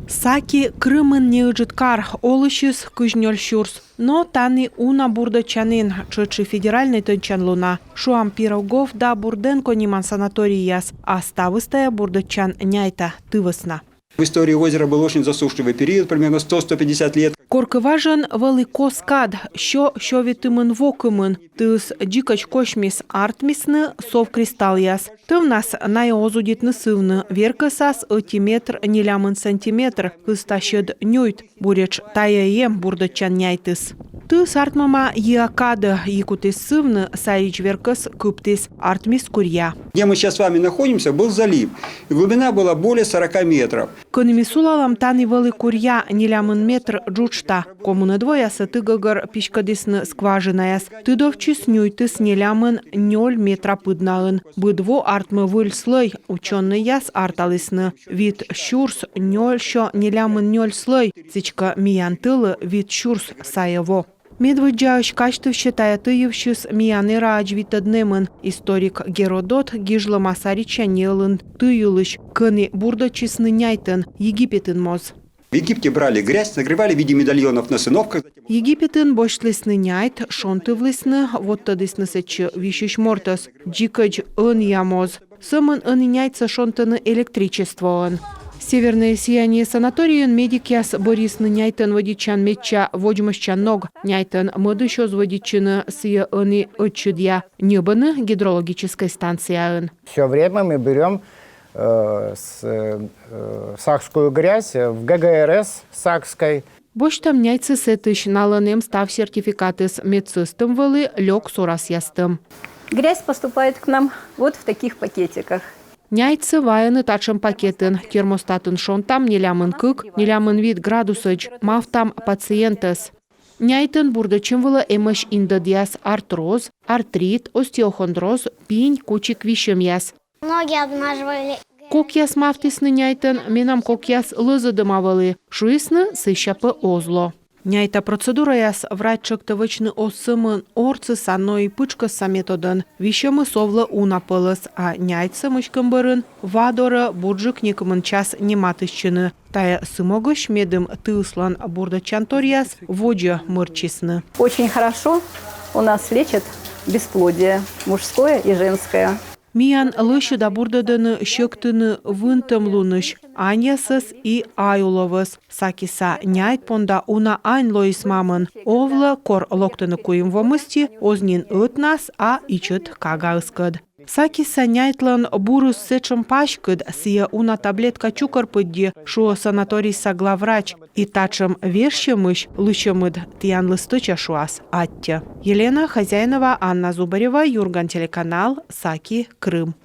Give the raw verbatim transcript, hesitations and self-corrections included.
Саки — Крымын неыджыд кар, олысьыс кызь нёль сюрс. Но тані уна бурдӧдчанін, тшӧтш и федеральнӧй тӧдчанлуна. Шуам, Пирогов да Бурденко ниман санаторийяс, а ставыс тайӧ бурдӧдчан няйта ты вӧсна. В истории озера был очень засушливый период, примерно сто-сто пятьдесят лет. Коркӧ важӧн вӧлі кос кад, сё сёвитымын во кымын. Тыыс дзикӧдз косьмис, артмисны сов кристаллъяс. Тӧвнас найӧ оз удитны сывны, веркӧсас ӧти метр нелямын сантиметр, кызта сьӧд нюйт. Буретш тайӧ эм бурдӧдчан няйтыс. Тыыс артмӧма йиа кадӧ, йи кутіс сывны, саридз веркӧс кыптіс, артмис курья. Где мы сейчас с вами находимся, был залив. И глубина была более сорока метров. Кӧні ми сулалам, тані вӧлі курья, нелямын метр джуджта. Комынӧд воясӧ ты гӧгӧр писькӧдісны скважинаяс. Тыдовтчис нюйтыс нелямын нёль метра пыднаын. Быд во артмӧ выль слӧй, учёнӧйяс арталісны: вит сюрс нёль сё нелямын нёль слӧй, сідзкӧ миян тылы вит сюрс сайӧ во. Медводдзаысь казьтывсьӧ тайӧ ты йывсьыс миян эраӧдз витӧд нэмын. Историк Геродот гижлӧма саридзсянь неылын ты йылысь, кӧні бурдӧдчисны няйтӧн Египетын моз. В Египте брали грязь, нагревали в виде медальонов на циновках. Египетын босьтлісны няйт, шонтывлісны, водтӧдісны сэтчӧ висьысь мортӧс. Дзикӧдз ӧнія моз. Сӧмын ӧні няйтсӧ шонтӧны электричествоӧн. «Северное сияние» санаторийын медикъяс бӧрйисны няйтӧн вӧдитчан медся водзмӧстчан ног. Няйтӧн мӧдысь оз вӧдитчыны, сійӧ ӧні ӧтчыдъя. Ньӧбӧны гидрологическӧй станцияын. Все время мы берем э, с, э, сакскую грязь в Г Г Р С Сакской. Босьтам няйтсӧ сэтысь, налӧн эм став сертификатыс, мед сӧстӧм вӧлі лёк сорасъястӧм. Грязь поступает к нам вот в таких пакетиках. Няйтсӧ вайӧны татшӧм пакетын, термостатын шонтам нелямын кык, нелямын вит градусӧдз, мавтам пациентӧс. Няйтӧн бурдӧдчӧм вылӧ эмӧсь индӧдъяс: артроз, артрит, остеохондроз, пинь, кучик висьӧмъяс. Ноги обмаживали. Кокъяс мавтісны няйтӧн, менам кокъяс лӧзӧдӧма вӧлі, шуисны, сэсся пӧ оз ло. Няйта процедураяс врач тшӧктӧ вӧчны оз сӧмын орцыса, но и пытшкӧсса методӧн. Висьӧмыс овлӧ уна пӧлӧс, а няйтсӧ мыськӧм бӧрын ва дорӧ бурджык некымын час не матыстчыны. Тайӧ сы могысь, медым тыыслӧн бурдӧдчанторъяс водзӧ мӧрччисны. Очень хорошо у нас лечат бесплодие мужское и женское. Миян лӧсьыда бурдӧдӧны сьӧктыны вынтӧмлунысь аньясӧс и аюловӧс. Сакиса няйт понда уна ань лоис мамӧн. Овлӧ, кор локтӧны куим во мысти, оз нин ӧтнас, а ичӧт кагаыскӧд. Сакиса няйтлӧн бурыс сэтшӧм паськыд, сійӧ уна таблетка чукӧр пыдди, шуӧ санаторийса главврач. И татшӧм вежсьӧмысь лысьӧмыд тіянлы стӧча, шуас, аттьӧ. Елена Хозяинова, Анна Зубарева, «Юрган» телеканал, Саки, Крым.